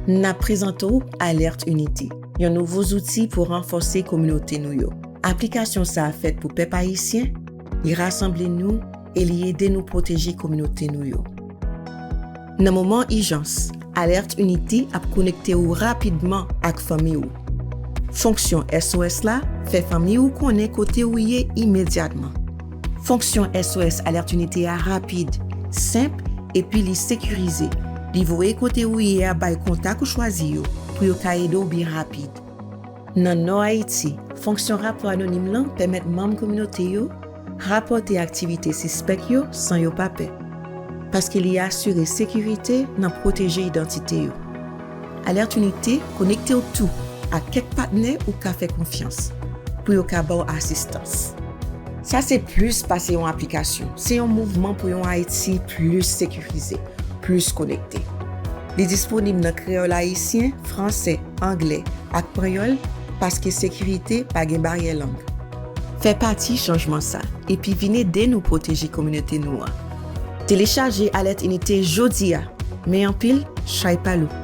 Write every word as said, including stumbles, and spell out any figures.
N ap prezante w Alerte Unité, yon nouvo zouti pou ranfòse kominote nou yo. Aplikasyon sa a fèt pou pèp ayisyen, li rasanble nou e li ede nou pwoteje kominote nou yo. Nan moman ijans, Alerte Unité ap konekte w rapidman ak fanmi w. Fonksyon S O S la fè fanmi w konnen kote w ye imedyatman. Fonksyon S O S Alerte Unité a rapid, senp, epi li sekirize. Li voye kote w ye a bay kontak ou chwazi yo pou yo ka ede w byen rapid. Nan Nò Ayiti, fonksyon rapò anonim lan pèmèt manm kominote yo rapòte aktivite sispèk yo san yo pa pè, paske li asire sekirite nan pwoteje idantite yo. Alerte Unité konekte w tou ak kèk patnè ou ka fè konfyans pou yo ka ba w asistans. Sa se plis pase yon aplikasyon, se yon mouvman pou yon Ayiti plis sekirize, plis konekte. Li disponib nan kreyòl ayisyen, fransè, anglè ak panyòl, paske sekirite pa gen baryè lang. Fè pati chanjman sa, epi vin ede nou pwoteje kominote nou an. Telechaje Alerte Unité jodi a, men anpil, chay pa lou.